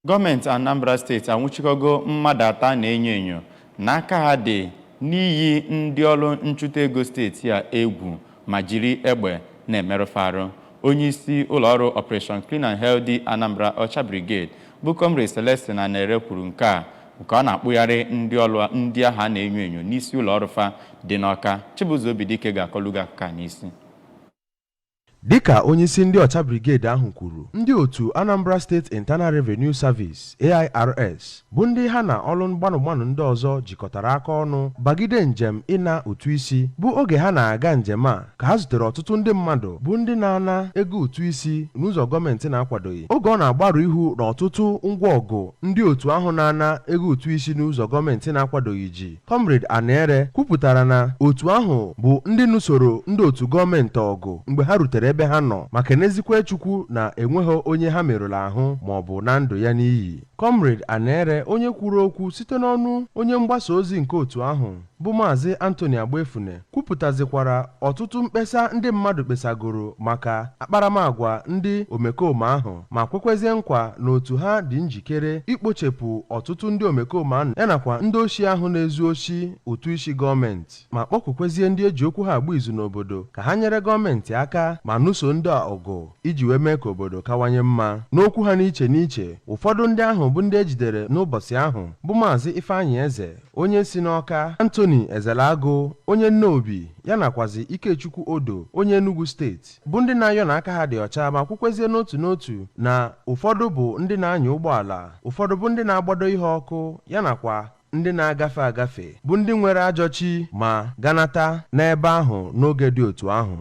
Gọọmenti Anambra Steeti anwụchikọgo mmadụ atọ a na-enyo enyo na aka ha dị n'iyi ndị ọrụ nchụta ego steeti a egwu ma jiri egbe na-emerụfe arụ. Onyeisi ụlọọrụ Operation Clean and Healthy Anambra Ọcha Brigade bụ Comrade Celestine Anere kwuru nke a ka ọ na-akpụgharị ndị ọrụ ndị ahụ a na-enyo enyo n'isi ụlọọrụ fa dị n'Ọka. Chibuzo Obidike ga-akọlu gị akụkọ a n'isi. Dịka onyeisi ndị Ọcha Brigade ahụ kwuru, ndị otu Anambra State Internal Revenue Service, AIRS, bụ ndị ha na ọrụ mgbanụ ndị ọzọ jikọtara aka ọnụ bagide njem ịna ụtụ isi, bụ oge ha na-aga njem a ka ha zutere ọtụtụ ndị mmadụ bụ ndị na-ana ego ụtụ isi n'ụzọ gọọmenti na-akwadoghị. Oge ọ na-agbarụ ihu na ọtụtụ ngwa ọgụ ndị otu ahụ na-ana ego ụtụ isi n'ụzọ gọọmenti na-akwadoghị ji, Comrade Anere kwupụtara na otu ahụ bụ ndị nụsoro ndị otu gọọmenti ọgụ mgbe ha rutere ebe ha nọ, ma kenezikwa Chukwu na enweghị onye ha merụrụ ahụ maọbụ na ndụ ya n'iyi. Comrade Anere, onye kwuru okwu site n'ọnụ onye mgbasa ozi nke otu ahụ bụ Maazị Anthony Agbaefune, kwupụtazikwara ọtụtụ mkpesa ndị mmadụ kpesagoro maka akparamagwa ndị omekome ahụ, ma kwekwezie nkwa na otu ha dị njikere ikpochepụ ọtụtụ ndị omekome ahụ ya nakwa ndị oshi ahụ na-ezu oshi ụtụ isi gọọmenti, ma kpọkukwezie ndị eji okwu ha agba izu n'obodo ka ha nyere gọọmenti aka ma nụso ndị a ọgụ iji wee mee ka obodo kawanye mma. N'okwu ha n'iche n'iche, ụfọdụ ndị ahụ bụ ndị ejidere n'ụbọchị ahụ bụ Maazị Ifeanyị Eze, onye si n'Ọka, Anthony Ezelagụ, onye Nnobi, ya nakwazi Ikechukwu Odo, onye Enugu Steeti, bụ ndị na-ayọ na aka ha dị ọcha, ma kwukwezie n'otu n'otu na ụfọdụ bụ ndị na-anya ụgbọala, ụfọdụ bụ ndị na-agbado ihe ọkụ, ya nakwa ndị na-agafe agafe bụ ndị nwere ajọ chi ma ganata n'ebe ahụ n'oge dị otu ahụ.